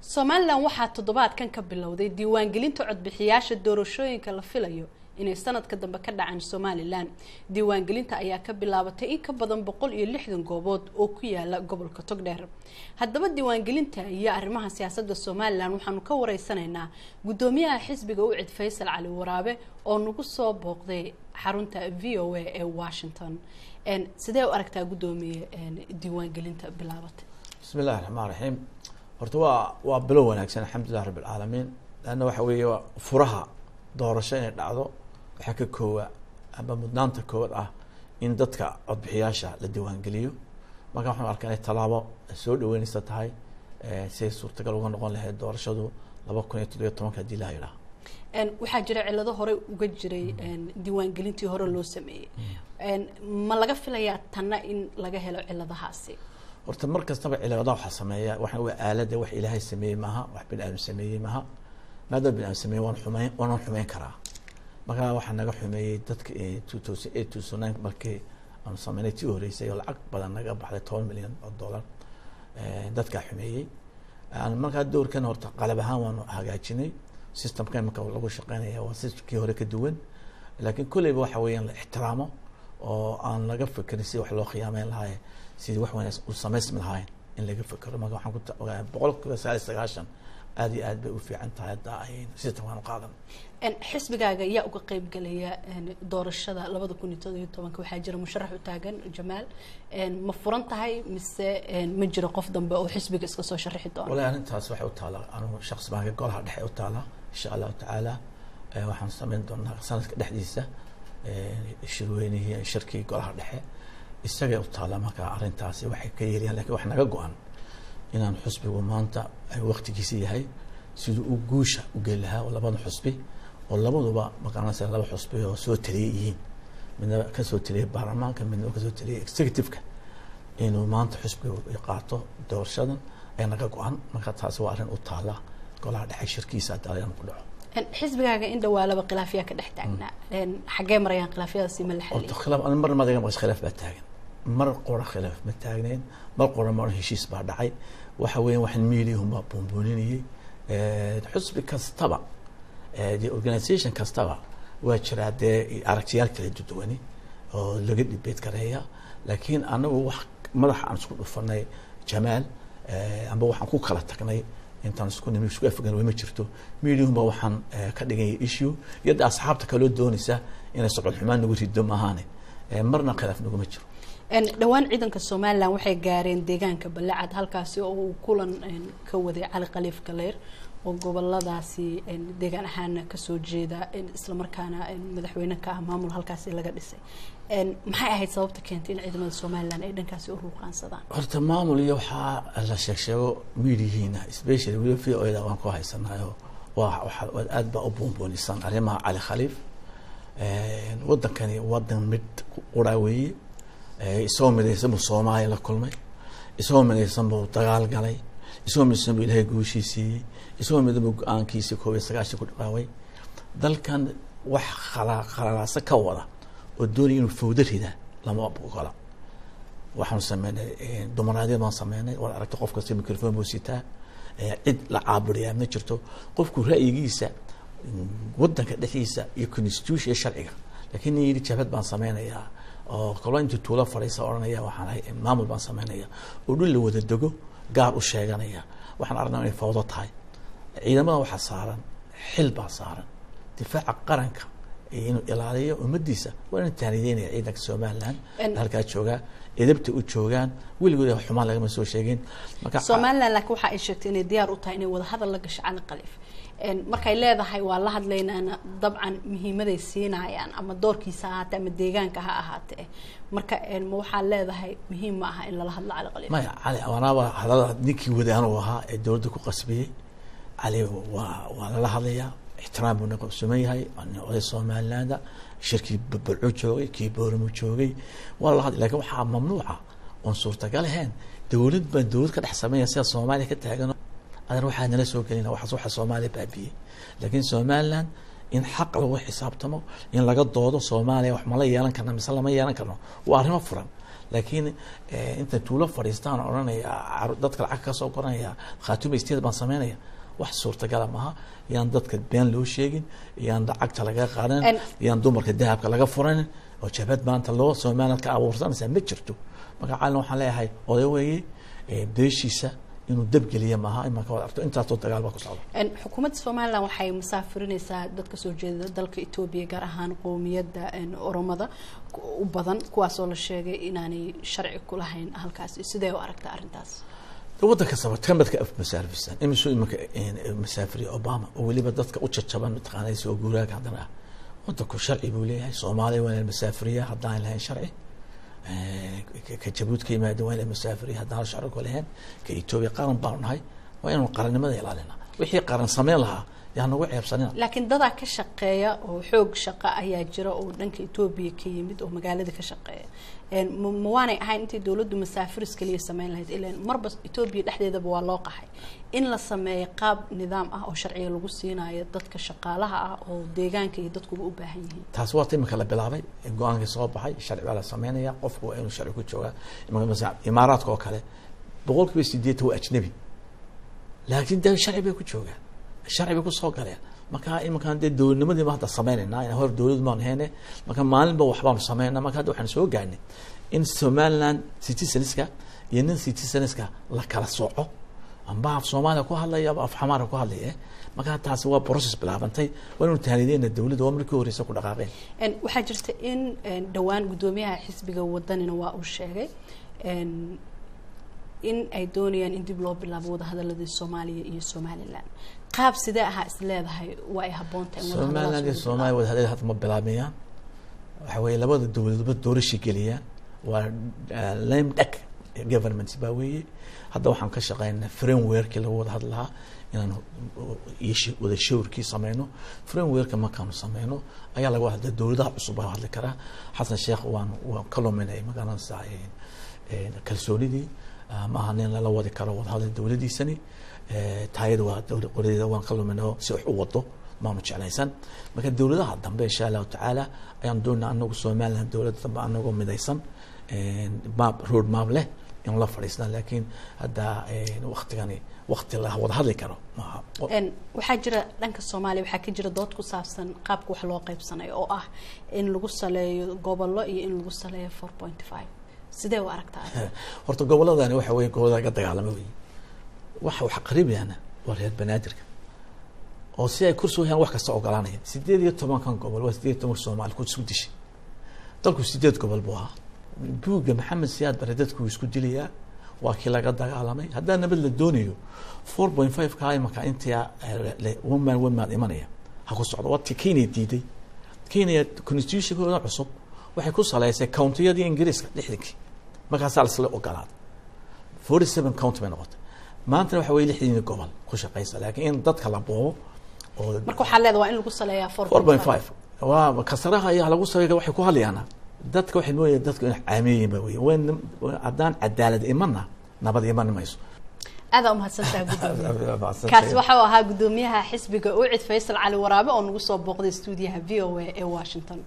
Somalilan waxaa toddobaadkan ka bilowday diiwaangelinta codbixiyaasha doorashooyinka la filayo inay sanadka dambe ka dhacaan Somalilan. Diiwaangelinta ayaa ka bilaabatay in ka badan 160 goobood oo ku yaala gobolka Togdheer. Haddaba diiwaangelinta iyo arrimaha siyaasadda Somalilan waxaanu ka wareysanaynaa guddoomiyaha xisbiga UCID Faysal Cali Waraabe oo nagu soo booqday xarunta VOA ee Washington. Sidee u aragtaa, guddoomiye, diiwaangelinta bilaabatay? Bismi illahi raxmaan raxiim. Horta waa bilow wanaagsan, alxamdulilah rabbi alcaalamiin, leanna waxa weeye waa furaha doorasho inay dhacdo. Waxaa ka koowa ama mudnaanta koowaad ah in dadka codbixiyaasha la diiwaangeliyo. Marka waxaan arkaa inay tallaabo soo dhaweyneysa tahay siay suurtagal uga noqon lahayd doorashadu 2017-ka hadii la yidhaha. Waxaa jira cilado horey uga jiray diiwaangelintii hore loo sameeyey. Ma laga filayaa tanna in laga helo ciladahaasi? Horta mar kastaba ciladaha waxaa sameeya waxaan waa aalada, wax Ilaahay sameeyey maaha, wax bini aadam sameeyey maaha. Maadaama bini aadam sameeyey, waan xumeyn, waanan xumeyn karaa. Marka waxaa naga xumeeyey dadka 2008, 2009 markii aanu sameynay tii horeysay oo lacag badan naga baxday, $10 milyan dadkaa xumeeyey. Markaa doorkan horta qalab ahaan waanu hagaajinay. Systemka imika lagu shaqeynaya waa systemkii hore ka duwan, laakiin kolleyba waxa weeyaan la ixtiraamo oo aan laga fekerin si wax loo khiyaameyn lahaay, sidii wax wanaagsan u samaysmi lahayn in laga fekero. Marka waxaan ku 99% aad iyo aad bay u fiican tahay hadda ay systemkan u qaadan. Xisbigaaga yaa uga qeyb galaya doorashada 2017-ka? Waxaa jira musharax u taagan, Jamaal. Ma furan tahay mise ma jiro qof dambe oo xisbiga iska soo sharixi doona? Wallahi arrintaas waxay u taalaa, anigu shaksi baan ka, golaha dhexe u taalaa. Insha Allahu tacaala waxaan sameyn doonaa sanadka dhexdiisa shirweynihii, shirkii golaha dhexe isagay u taallaa. Marka arrintaasi waxay ka yeelayaan, lakin wax naga go-an inaan xusbigu maanta ay waktigiisi yahay siduu u guusha u geli lahaa oo labada xusbi oo labaduba maqaanaysa laba xusbi oo soo taliyay yihiin, midna kasoo taliyay baarlamaanka, midna kasoo taliyay executive-ka, inuu maanta xusbiga qaato doorashadan ayaa naga go-an. Marka taasi waa arrin u taala golaha dhexe shirkiisa hadii ku dhaco. Xisbigaaga in dhawaalaba khilaafyaa ka dhex taagnaa. Xaggee marayaan khilaafyadaasi? Ma la xaliyay? Horta khilaaf ani mar madaga maqas khilaaf baa taagan. Mar qora khilaaf ma taagnayn, mar qora mar heshiis baa dhacay. Waxa weeyaan waxaan miidiyahun baa buunbuuninayay. Xusbi kastaba, dee organisation kastaba waa jiraa dee aragtiyaal kala duduwani oo laga debate gareeya, laakiin anagu wax madaxa aan isku dhufanay Jamaal amba waxaan ku kala tagnay intaan isku nimi isku afgan ma jirto. Mediahun ba waxaan ka dhigaya issue iyo de asxaabta kaloo doonaysa inay socod xumaan nagu rido maahaane, marna khilaaf naguma jiro. Dhowaan ciidanka Somalilan waxay gaareen deegaanka Balacad, halkaasi oo uu kulan ka waday Cali Khaliif Galeyr oo goboladaasi deegaan ahaana kasoo jeeda, islamarkaana madaxweyne ka ah maamul halkaasi laga dhisay. Maxay ahayd sababta keentay in ciidamada Somalilan ay dhankaasi u ruuqaansadaan? Horta maamul iyo waxaa la sheeg sheego miidiyihiina, especially weliba VOA da waan ku haysanayo, waa waa aad baa u buunbuunisan arrimaha Cali Khaliif. Wadankani wadan mid quraa weeye. Isagoo midaysan buu Soomaaliya la kulmay, isagoo midaysan buu dagaal galay, isagoo midaysan buu Ilaahay guushii siiyey, isagoo midaysan buu go-aankiisii 91 ku dhaqaaway. Dalkan wax khalalaasa ka wada oo doonaya inuu fawdo rida lama ogola. Waxaanu sameynay dumaraadiyad baan sameynay. Waad aragtay, qof kasta microphone buu sitaa, cid la caaburiyaa ma jirto. Qofku ra'yigiisa wadanka dhexdiisa iyo constitution iyo sharciga, laakiin nin yidhi jabhad baan sameynayaa oo kaloo intuu tuulo fadhiisa odhanaya waxaan ahay maamul baan sameynaya oo dhul la wada dego gaar u sheeganaya, waxaan aragnaa inay fawdo tahay. Ciidamada waxaa saaran xil baa saaran difaaca qaranka inuu ilaaliyo ummadiisa. Waa inuu taanideynaya ciidanka Somaliland halkaa joogaa, edebta u joogaan, weligood xumaan lagama soo sheegin. Marka Somaliland laakiin waxa ay sheegtay inay diyaar u tahay inay wadahadal la gasho Cali Khaliif. Markay leedahay waa la hadlaynaana, dabcan muhiimaday siinayaan ama doorkiisa ha ahaatee ama deegaanka ha ahaatee. Marka ma waxaa leedahay muhiim ma aha in lala hadlo Cali Khaliif? Maya, Cali wanaaba hadalada ninkii waday anuu ahaa ee dowladda ku qasbiyey. Cali waa lala hadlayaa, ixtiraam buu naga suman yahay, oday Somalilanda. Shirkii Burco joogay, kii Booramo joogay, waa lala hadlay. Lakin waxaa mamnuuca oon suurtagal ahayn dowlad baan dowlad ka dhex sameynaya sida Soomaaliya ka taagan. Adan waxaa nala soo gelina waxaas waxa Soomaaliya baabiyey. Laakiin Somaliland in xaq lagu xisaabtamo, in laga doodo Soomaaliya wax mala yeelan karna mise lama yeelan karno, waa arrimo furan. Laakiin inta tuulo fadhiistaan odhanaya dadka lacag ka soo koranaya Khaatumo State baan sameynaya, wax suurtagala maaha. Yaan dadka been loo sheegin, yaan lacagta laga qaadanin, yaan dumarka dahabka laga furanin oo jabhad maanta loo Somaliland ka abuursanaysa ma jirto. Marka Calina waxaan leeyahay oday weeye, beeshiisa inuu dabgeliya maaha. Imanka waad arto intaasoo dagaal baa ku socda. Xukuumadda Somaliland waxay masaafirinaysaa dadka soo jeeda dalka Etoobiya, gaar ahaan qowmiyadda Oromada u badan, kuwaasoo la sheegay inaanay sharci ku lahayn halkaasi. Sidee u aragtaa arrintaas? Waddanka kamadka af masaafirsan imisuu imanka masaafiriya Obama oo weliba dadka u jajaban mataqaanay soo guuraaga. Haddana ah waddanku sharci buu leeyahay. Soomaaliya waa in masaafiriya haddaan lahayn sharci, ka Jabuuti ka yimaada waa in la masaafiriya haddaan sharci ku lahayn, ka Etoobiya. Qaran baanu nahay, waa inaanu qarannimada ilaalina. Wixii qaran sameyn lahaa yaa nagu ceebsanina. Laakiin dadaa ka shaqeeya oo xoog shaqa ayaa jira oo dhanka Etoobiya ka yimid oo magaalada ka shaqeeya. Ma waanay ahayn intay dowladdu masaafiris kaliya sameyn lahayd, ilaan marba Etoobiya dhexdeedaba waa loo qaxay, in la sameeyo qaab nidaam ah oo sharciga lagu siinayo dadka shaqaalaha ah oo deegaanka iyo dadkuba u baahan yihiin? Taas waa ta iminka la bilaabay, go-aankii soo baxay, sharci baa la sameynaya. Qofku waa inuu sharci ku joogaa. Imaaraadka oo kale 80% waa ajnabi, laakiin dee sharci bay ku joogaan, sharci bay kusoo galeen. Marka iminkaan dee dowladnimadii ba hadda sameynaynaa, hor dowlad baanu heyne, marka maalinba waxbaanu sameynaa. Marka hadda waxaan soo gaarnay in Somaliland citizenska iyo nin citizenska la kala sooco, amba af Soomaaliya ku hadlaya aba af Xamaara ku hadlaya. Marka taasi waa process bilaabantay, waa inuu tahanideyna dowladda, waa markii horeysa ku dhaqaaqeen. Waxaa jirta in dhowaan guddoomiyaha xisbiga Wadanina waa uu sheegay in ay doonayaan in dib loo bilaabo wadahadaladii Soomaaliya iyo Somaliland. Qaab sidee ahaa is leedahay waa ay habboon tahay in Somaliland iyo Soomaaliya wadahadal hadda ma bilaabayaan? Waxa weeye labada dowladoodba doorasha geliyaan, waa lame duck government baa weeye. Hadda waxaan ka shaqeynaa frameworkii lagu wada hadli lahaa, inaan wada shawrkii sameyno. Frameworka markaanu sameyno ayaa laga wada dowladaha cusub baa hadli karaa. Xasan Sheekh waan ka luminay, magaranaysaa, kalsoonidii. Maaha nin lala wadi karo wadahadal dowladiisani. Taayada waa dowlad qoradeeda waan ka luminay oo si wax u wado maanu jeclaysan. Marka dowladaha dambe insha Allahu tacaala ayaan doonaa anagu Somaliland dowladda dambe anagoo midaysan, map, road map leh in la fadhiisnaa. Laakiin hadda waktigani wakti la wada hadli karo maaha. Waxaa jira dhanka Soomaaliya, waxaa ka jira dood ku saabsan qaabka wax loo qaybsanayo oo ah in lagu saleeyo gobollo iyo in lagu saleeyo 4.5. Sidee u aragtaa? Horta gobolladani waxa weye gobolada laga dagaalamo wey. Waxa wax qaribayana waa reer Banaadirka oo si ay kursi u helaan wax kasta ogolaanaya. 18-kan gobol waa 18 Soomaali ku isku dishay. Dalku sideed gobol buu ahaa. Buugga Maxamed Siyaad Bare dadku isku dilayaa, waa kii laga dagaalamay. Haddaa nabad la doonayo, 4.5 ka imanka intaa one man one man imanaya ha ku socdo. Waa tii Kenya diiday. Kenya constitutionkooda cusub waxay ku saleysay countiyadii Ingiriiska 60-kii, markaasaa lasla ogolaaday, 47 county bay noqotay. Maantana waxa weye 60 gobol ku shaqeysa, laakiin in dadka la boobo oo Marka waxaa leedahay waa in lagu saleeyaa four 4.5 waa kasaraha ayaa lagu saleeya. Waxay ku hadlayaana dadka waxay moodayaan dadku inay caamiyiin ba wey. Haddaan cadaalad imana nabad iman mayso. Aadaa umahadsantaha gudoomiye. Kaasi waxa uu ahaa guddoomiyaha xisbiga UCID, Faysal Cali Waraabe, oo nagu soo booqday stuudiyaha VOA ee Washington.